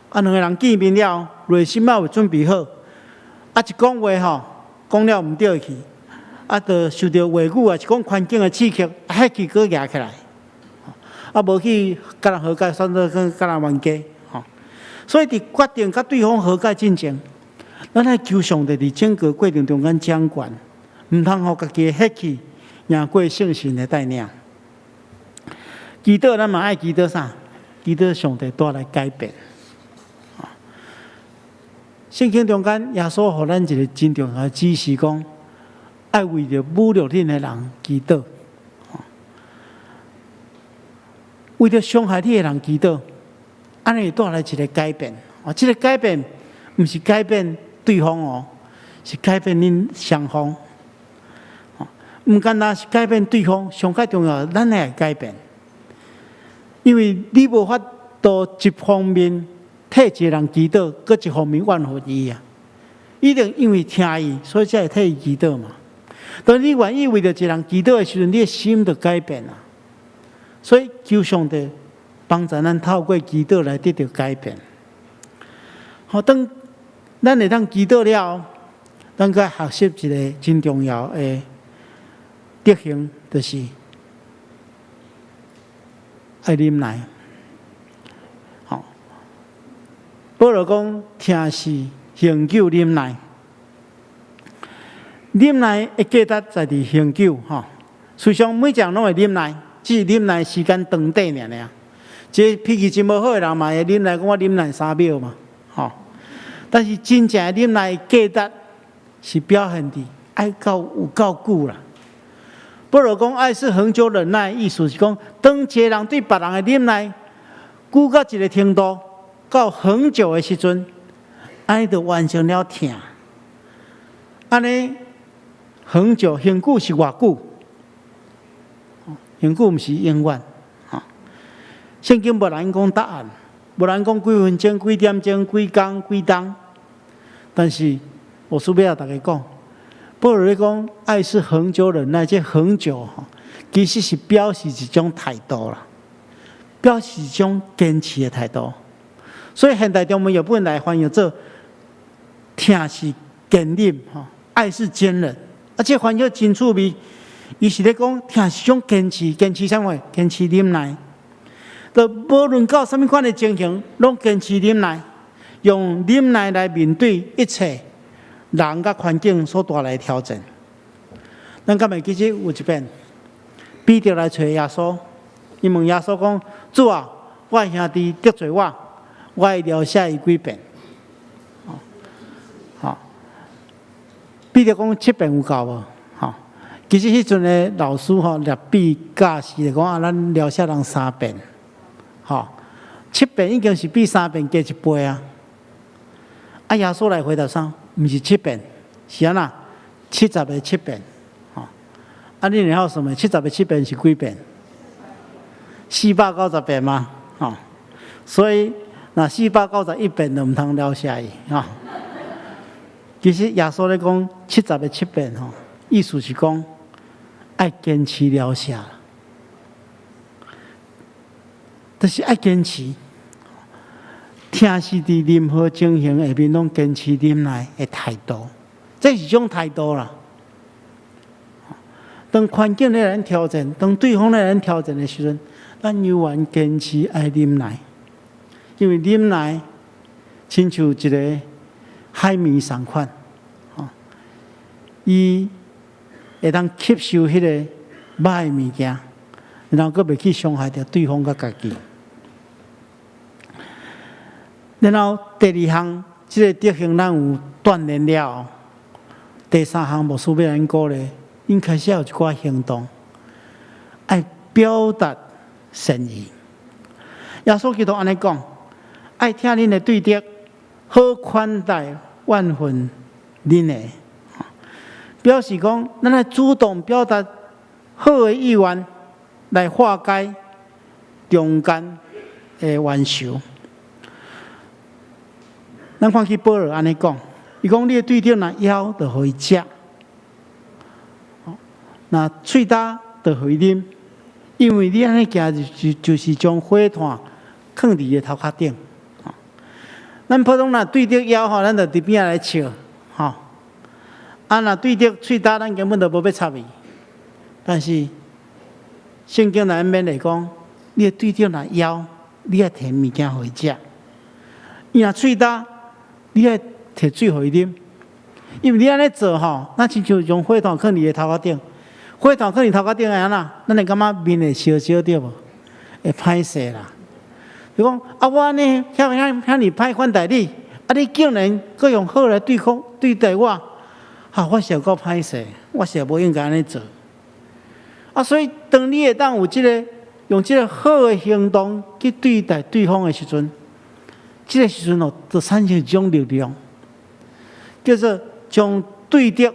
啊兩个人見面了，內心猶未準備好，啊一講話吼，講了毋對去，啊，就受著話語啊，是講環境的刺激，啊，火氣閣夯起來，啊，無去佮人和解，算做佮人冤家，吼。所以佇決定佮對方和解進前，咱愛求上帝佇整個過程中間掌權，毋通予家己的火氣贏過聖神的帶領。祈禱咱嘛愛祈禱啥？祈禱上帝帶來改變。聖經中間耶穌予咱一個真重要的指示，講愛為著侮辱恁的人祈禱，為著傷害你的人祈禱，按呢會帶來一個改變。哦，這个改變毋是改變對方哦，是改變恁雙方。毋干焦是改變對方，上較重要，咱也會改變。因為你無法度一方面替一個人祈禱，閣一方面怨恨伊啊。一定因為疼伊，所以才會替伊祈禱嘛。當你願意為著一個人祈禱的時陣，你的心就改變啦。所以求上帝幫助咱透過祈禱來得著改變。好，當咱會當祈禱了，咱閣學習一個真重要的德行，就是愛忍耐。好，保羅講，疼是恆久忍耐，忍耐的價值在佇恆久吼。事實上，每一個人攏會忍耐，只是忍耐時間長短爾爾。一個脾氣真無好的人嘛會忍耐，講我忍耐3秒嘛，吼。但是真正的忍耐價值是表現佇愛夠有夠久啦。保羅講愛是恆久忍耐，意思是講，當一個人對別人的忍耐久到一個程度，到恆久的時陣，按呢就完成了疼。按呢恆久，恆久是偌久？恆久毋是永遠。聖經無人講答案，無人講幾分鐘、幾點鐘、幾工、幾冬。但是，我是欲予大家講，保羅咧講，愛是恆久忍耐，這恆久吼，其實是表示一種態度啦，表示一種堅持的態度。所以現代中文譯本來翻譯做疼是堅忍，吼，愛是堅忍。啊，這翻譯真趣味，伊是咧講疼是種堅持，堅持啥物？堅持忍耐。就無論到啥物款的情形，攏堅持忍耐，用忍耐來面對一切人佮環境所帶來的挑戰。咱敢會記得有一遍，彼得來揣耶穌，伊問耶穌講：主啊，我兄弟得罪我，我會饒赦伊幾遍？吼，彼得講七遍有夠無？吼，其實彼陣的老師吼，律比教示就講啊，咱饒赦人三遍，吼，七遍已經是比三遍加一倍啊。啊，耶穌來回答啥？毋是七遍，是按怎？70个七遍，吼。啊，你會曉算無？70个七遍是幾遍？490遍嗎？吼。所以若491遍就毋通饒赦伊，吼。其實耶穌咧講七十个七遍，吼，意思是講愛堅持饒赦，就是愛堅持。疼是佇任何情形下面攏堅持忍耐的態度，這是一種態度啦。當環境咧來挑戰，當對方咧來挑戰的時陣，咱猶原堅持愛忍耐，因為忍耐親像一个海綿仝款，吼，伊會當吸收彼个歹的物件，然後閣袂去傷害著對方佮家己。然後第二項，這個德行咱有鍛鍊了後，第三項牧師欲咱鼓勵，𪜶開始有一寡行動，愛表達善意。耶穌基督按呢講，愛疼恁的對敵，好款待怨恨恁的，表示講咱愛主動表達好的意願，來化解中間的冤仇。咱看見保羅按呢講，伊講你的對敵若枵，就予伊食；若喙焦，就予伊啉。因為你按呢行，就是將火炭囥佇伊的頭殼頂。咱普通若對敵枵吼，咱就佇邊仔來笑，吼。啊，若對敵喙焦，咱根本就無欲插伊。但是聖經內面來講，你的對敵若枵，你愛提物件予伊食；伊若喙焦，你愛提水予伊啉。因為你按呢做吼，咱親像將火炭囥佇伊頭殼頂，火炭囥佇頭殼頂會按怎？咱會感覺面會燒燒對無？會歹勢啦。就講啊，我按呢遐遐遐爾歹款待你，啊，你竟然閣用好來對抗對待我，哈，我是有夠歹勢，我是無應該按呢做。啊，所以當你會當有這个用這个好的行動去對待對方的時陣，這个時陣哦，就產生一種力量，叫做將對敵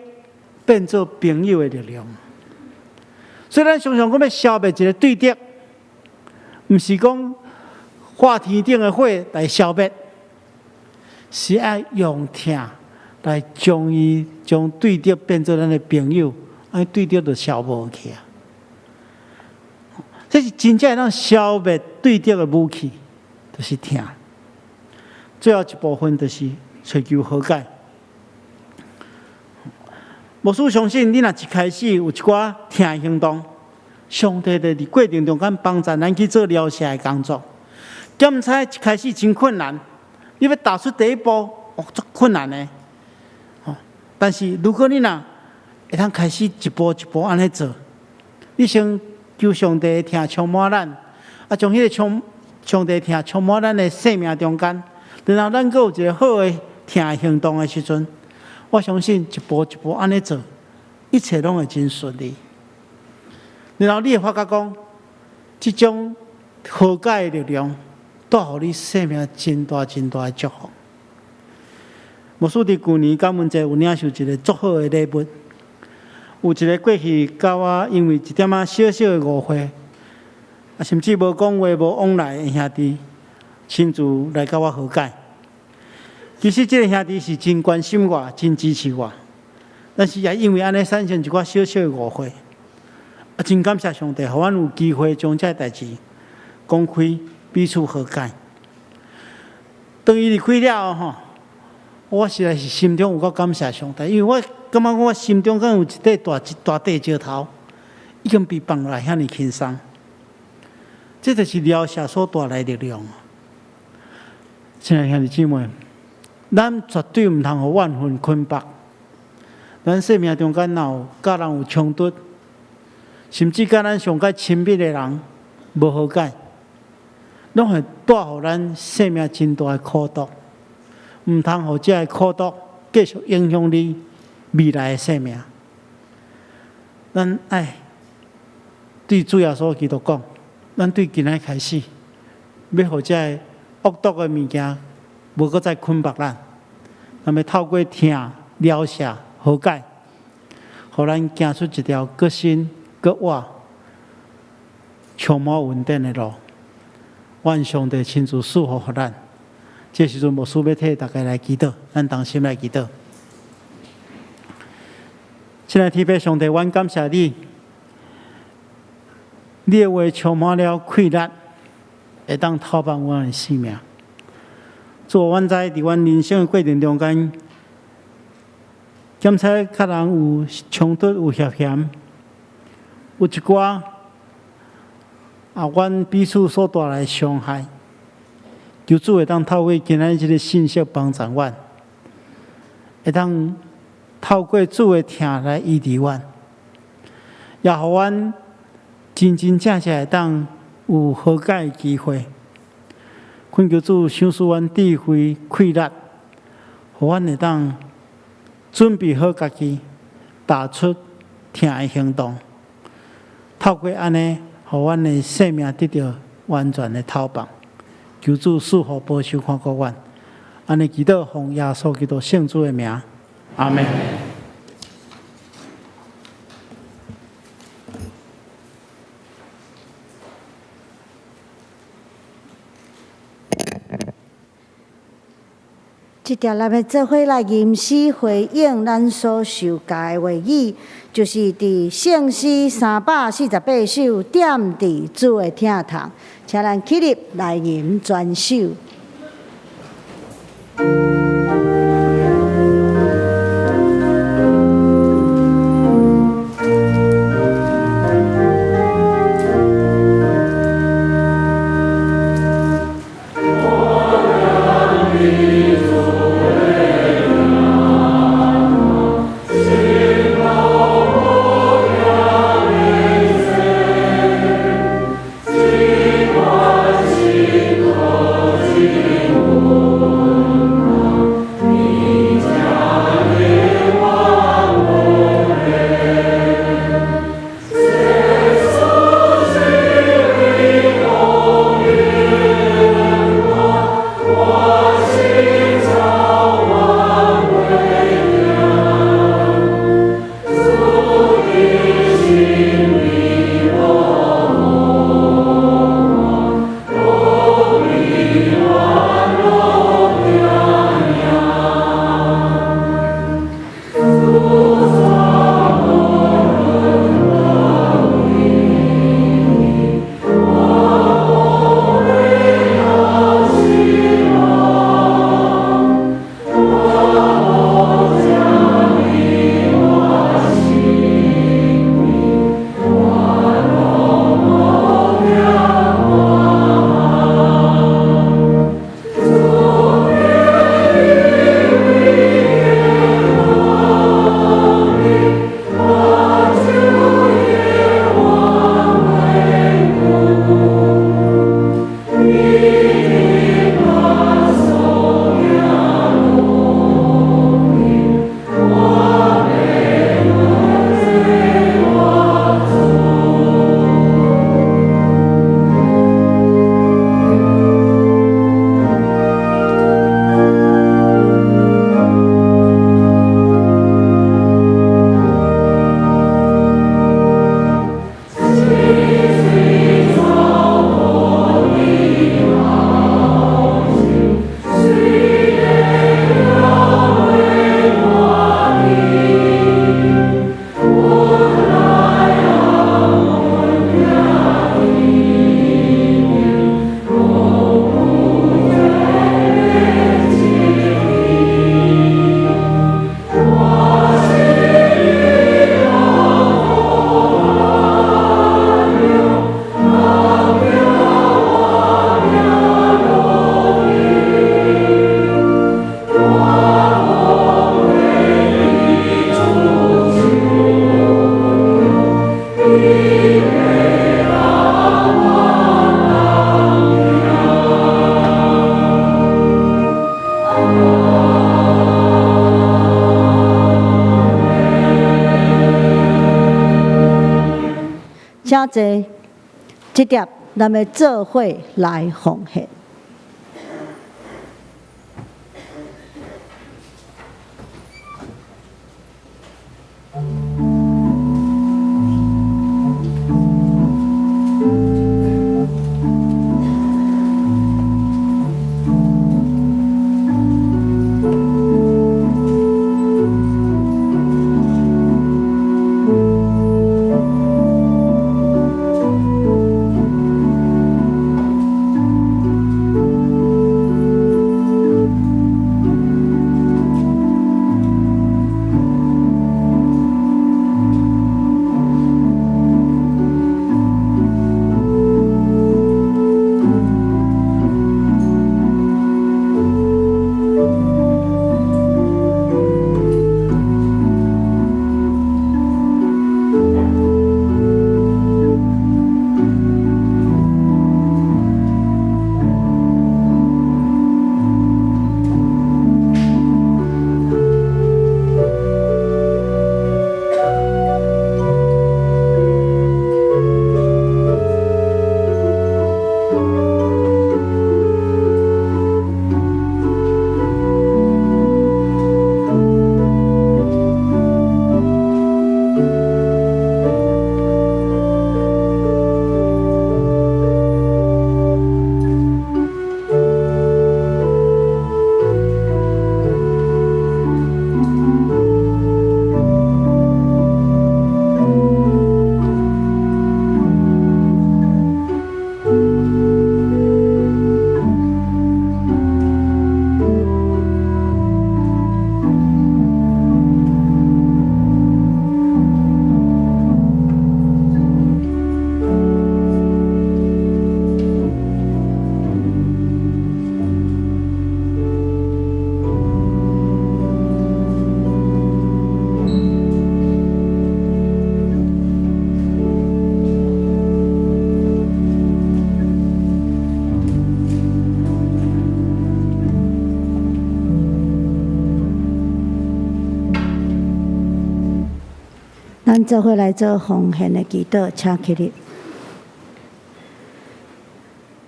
變做朋友的力量。所以咱常常講欲消滅一个對敵，毋是講化天頂的火來消滅，是愛用疼來將伊將對敵變做咱的朋友，按呢對敵就消無去啊。這是真正會當消滅對敵的武器，就是疼。最後一部分就是尋求和解。牧師相信，你若一開始有一寡疼的行動，上帝就佇過程中間幫助咱去做療赦的工作。檢查一開始真困難，你欲踏出第一步，哦，足困難的。但是如果你若會當開始一步一步按呢做，你先求上帝疼充滿咱，啊，將彼个充上帝疼充滿咱的生命中間，然後咱閣有一个好的疼的行動的時陣，我相信一步一步按呢做，一切攏會真順利。然後你會發覺講，這種和解的力量，帶予你生命真大真大的祝福。牧師佇舊年感恩節有領受一个足好的禮物，有一个過去佮我因為一點仔小小的誤會，啊，甚至無講話、無往來的兄弟，親自來佮我和解。其實這个兄弟是真關心我、真支持我。但是也因為按呢產生一寡小小的誤會。啊，真感謝上帝，予阮有機會將這代誌講開，彼此和解。當伊離開了後吼，我實在是心中有夠感謝上帝，因為我感覺我心中敢有一塊大一大塊石頭已經被放落來遐爾輕鬆。這就是療赦所帶來的力量。親愛兄弟姊妹，咱絕對毋通予怨恨捆縛。咱生命中間若有佮人有衝突，甚至佮咱上較親密的人無和解，攏會帶予咱生命真大的苦毒。毋通予這个苦毒繼續影響你未來的生命。咱愛對主耶穌基督講，咱對今仔日開始，欲予這个惡毒的物件無閣再捆縛咱，咱欲透過疼、療赦、和解，予咱行出一條閣新、閣活、充滿恩典的路。願上帝親自賜福予咱。這時陣牧師欲替大家來祈禱，咱同心來祈禱。親愛的天父上帝，阮感謝你，你的話充滿了氣力，會當透放阮的生命。主，阮知佇阮人生的過程中間，檢測佮人有衝突、有涉嫌，有一寡啊，阮彼此所帶來的傷害。求主會當透過今仔日這个信息幫助阮，會當透過主的疼來醫治阮，也予阮真真正正會當有和解的機會。懇求主賞賜阮智慧、氣力，予阮會當準備好家己，踏出疼的行動。透過按呢，予阮的生命得著完全的透放。求主賜福保守看顧阮，按呢祈禱奉耶穌基督聖主的名，阿們。這條咱欲做伙來吟詩回應咱所受教的話語，就是佇聖詩348首，踮佇主的疼痛，請咱起立來吟全首。請坐，這碟咱欲做伙來奉獻。咱做伙來做奉獻的祈禱，請起立。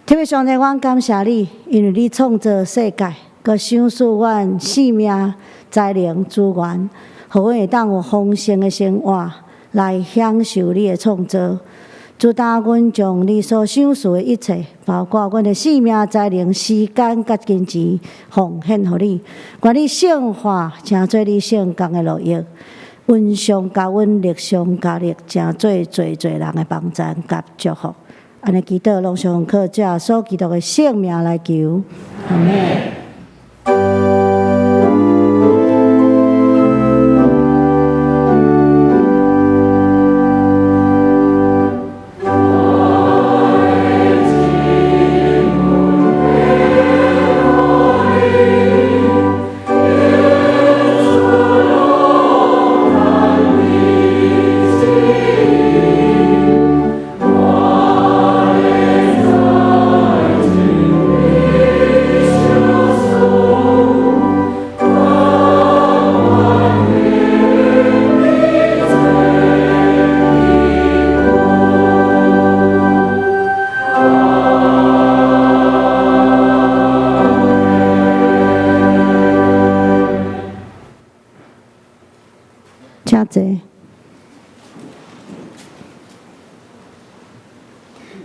天父上帝，阮感謝你，因為你創造世界，閣賞賜阮性命、才能、資源，予阮會當有豐盛的生活，來享受你的創造。主擔阮將你所賞賜的一切，包括阮的性命、才能、時間佮金錢，奉獻予你。願你聖化，成做你聖工的樂益。恩上加恩，力上加力，成做濟濟人的幫贊佮祝福。按呢祈禱，攏是奉靠主耶穌基督的聖名來求。阿們。請坐。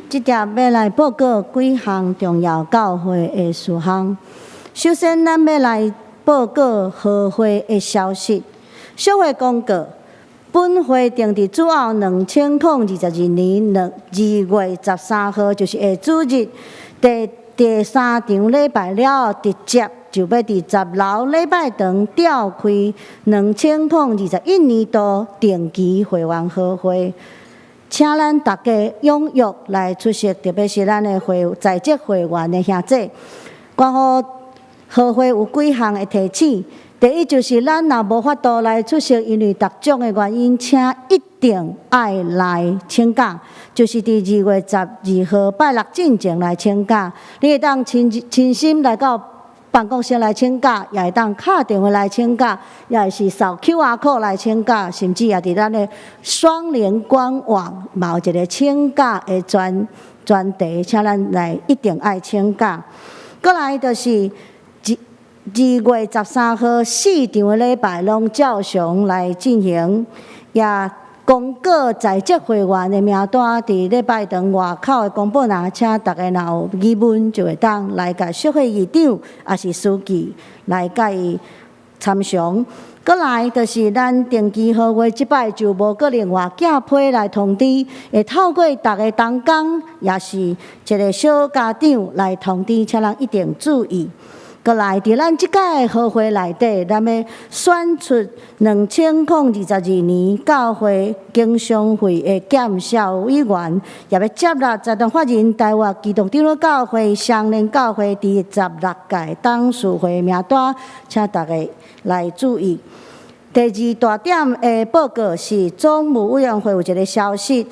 這碟欲來報告幾項重要教會的事項。首先，咱欲來報告合會的消息。小會公告，本會定佇主後2022年2月13號，就是下主日，佇第三場禮拜了後，直接就欲佇十樓禮拜堂召開2021年度定期會員合會，請咱大家踴躍來出席，特別是咱的會在職會員的兄弟。關乎合會有幾項的提醒，第一就是咱若無法度來出席，因為各種的原因，請一定愛來請假，就是佇2月12號拜六進前來請假，你會當親親身來到。辦公室來請假，也會當敲電話來請假，也是掃 QR code 來請假，甚至也佇咱的雙聯官網嘛有一個請假的專題，請咱來一定愛請假。閣來就是2月13號四場的禮拜攏照常來進行，也公告在職會員的名單佇禮拜堂外口的公布欄，請大家若有疑問，就會當來共淑惠議長，抑是書記來共伊參詳。閣來就是咱定期號月，這擺就無閣另外寄批來通知，會透過逐个同工，也是一个小家長來通知，請咱一定注意。閣來，佇咱這屆和會內底，咱欲選出2022年教會經商會的檢校委員，也欲接納財團法人台灣基督長老教會雙連教會第16屆董事會名單，請大家來注意。第二大點的報告是總務委員會有一个消息，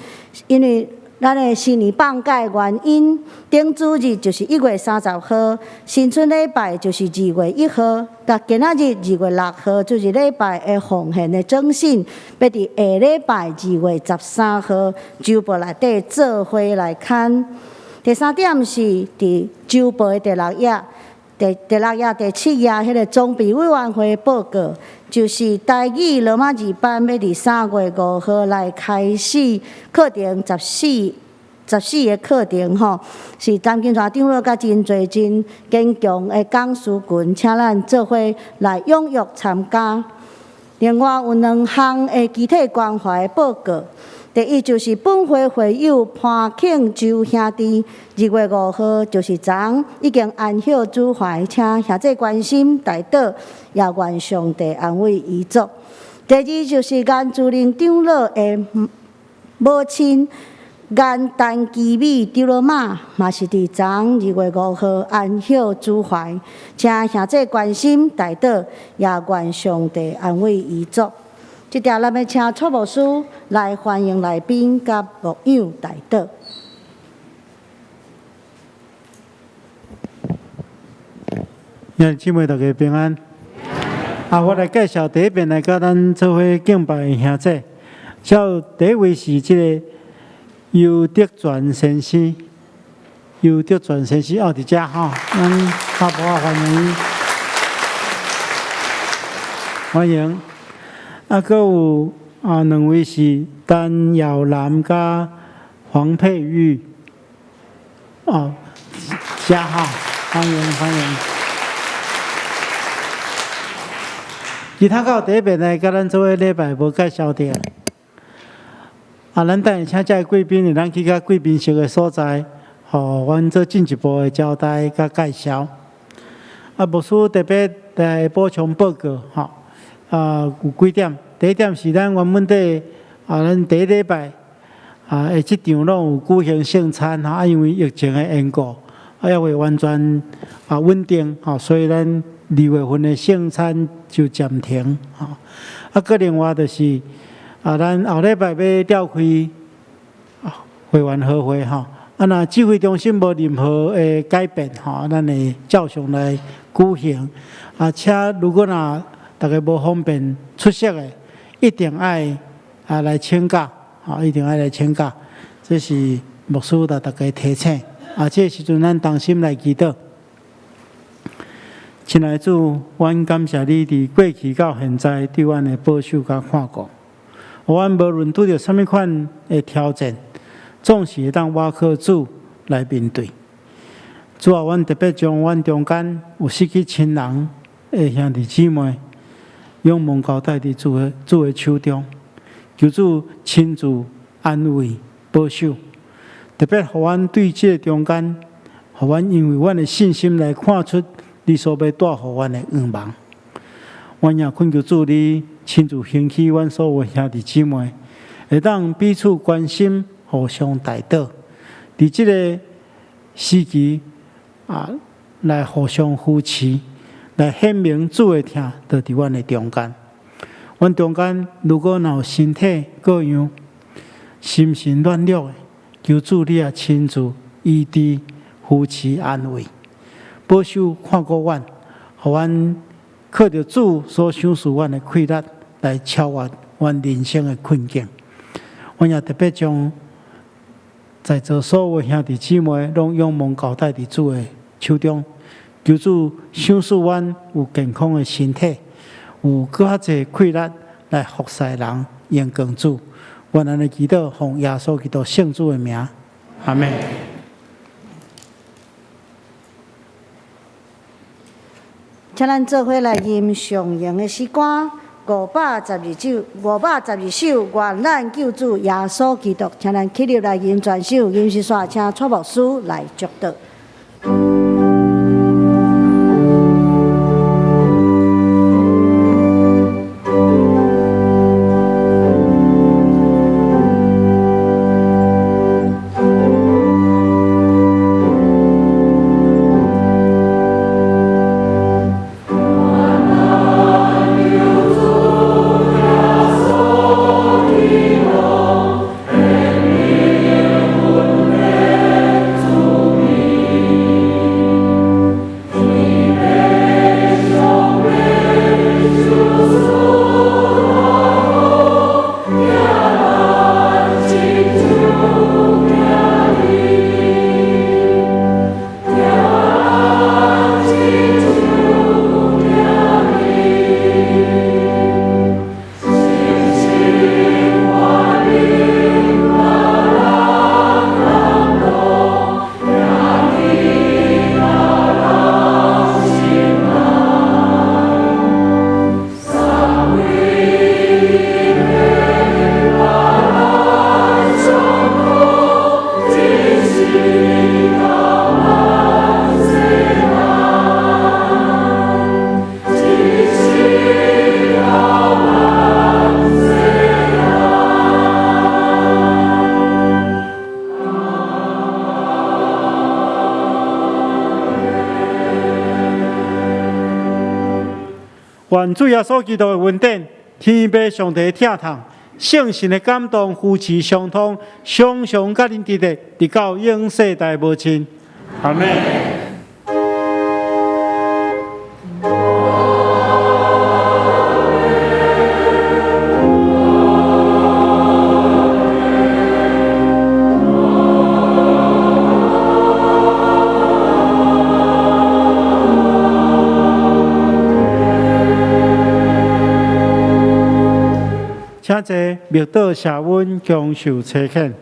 因為咱的新年放假的原因，頂主日就是1月30號，新春禮拜就是2月1號，佮今仔日2月6號就是禮拜的奉獻的徵信，欲佇下禮拜2月13號週報內底做伙來刊。第三點是佇週報的第六頁。第六頁、第七頁，彼个裝備委員會報告，就是台語羅馬字班欲佇3月5號來開始課程，十四個課程吼，是陳金山長老佮真濟真堅強的講師群，請咱做伙來踴躍參加。另外有兩項的肢體關懷報告。第一就是本會會友潘慶洲兄弟，2月5號就是昨已經安息主懷，請兄弟關心代禱，也願上帝安慰遺族。第二就是顏主任長老的母親顏陳其美長老媽，嘛是佇昨2月5號安息主懷，請兄弟關心代禱，也願上帝安慰遺族。這條咱欲請蔡牧師來歡迎來賓佮牧養代禱。兄弟姊妹大家平安。啊，我來介紹第一遍來佮咱做伙敬拜的兄弟。這第一位是這个尤德全先生，尤德全先生哦，佇遮吼，咱拍鼓仔歡迎伊，歡迎。啊，閣有啊，兩位是陳耀南佮黃佩玉，哦，遮吼，歡迎歡迎。其他到第一遍來佮咱做伙禮拜無介紹著。啊，咱等下請遮个貴賓，咱去到貴賓室的所在，予阮做進一步的交代佮介紹。啊，牧師特別來補充報告，吼。啊，有幾點。第一點是咱原本底啊，咱第一禮拜啊，的這場攏有舉行聖餐吼，啊，因為疫情的緣故，啊，猶未完全啊穩定吼，所以咱2月份的聖餐就暫停吼。啊，閣另外就是啊，咱後禮拜欲召開會員和會吼，啊，若指揮中心無任何的改變吼，咱會照常來舉行。啊，且如果若逐家無方便出席的，一定愛啊來請假，吼，一定愛來請假。這是牧師共大家提醒。啊，這个時陣咱同心來祈禱。親愛的主，阮感謝你佇過去到現在對阮的保守佮看顧。阮無論拄著啥物款的挑戰，總是會當倚靠主來面對。主啊，阮特別將阮中間有失去親人的兄弟姊妹，仰望交代佇主的手中，求主親自安慰保守。特別予阮對這个中間，予阮因為阮的信心來看出你所欲帶予阮的願望。阮也懇求主你親自興起阮所有兄弟姊妹，會當彼此關心，互相代禱。佇這个時期啊，來互相扶持，來顯明主的疼，就佇阮的中間。阮中間如果若有身體各樣、心神軟弱的，求主你也親自醫治、扶持、安慰、保守、看顧阮，予阮靠著主所賞賜阮的氣力來超越阮人生的困境。阮也特別將在座所有兄弟姊妹攏仰望交代佇主的手中，求主賞賜阮有健康的身體，有閣較濟氣力來服侍人，榮光主。阮按呢祈禱，奉耶穌基督聖子的名，阿們。請咱做伙來吟上榮的詩歌512首，512首，願咱救主耶穌基督，請咱起立來吟全首，吟一煞，請蔡牧師來祝禱。願主耶穌基督的恩典、天父上帝的疼痛、聖神的感動、扶持相通，常常佮恁佇咧，直到永世代無盡。阿們。請坐，默禱謝恩，享受差遣。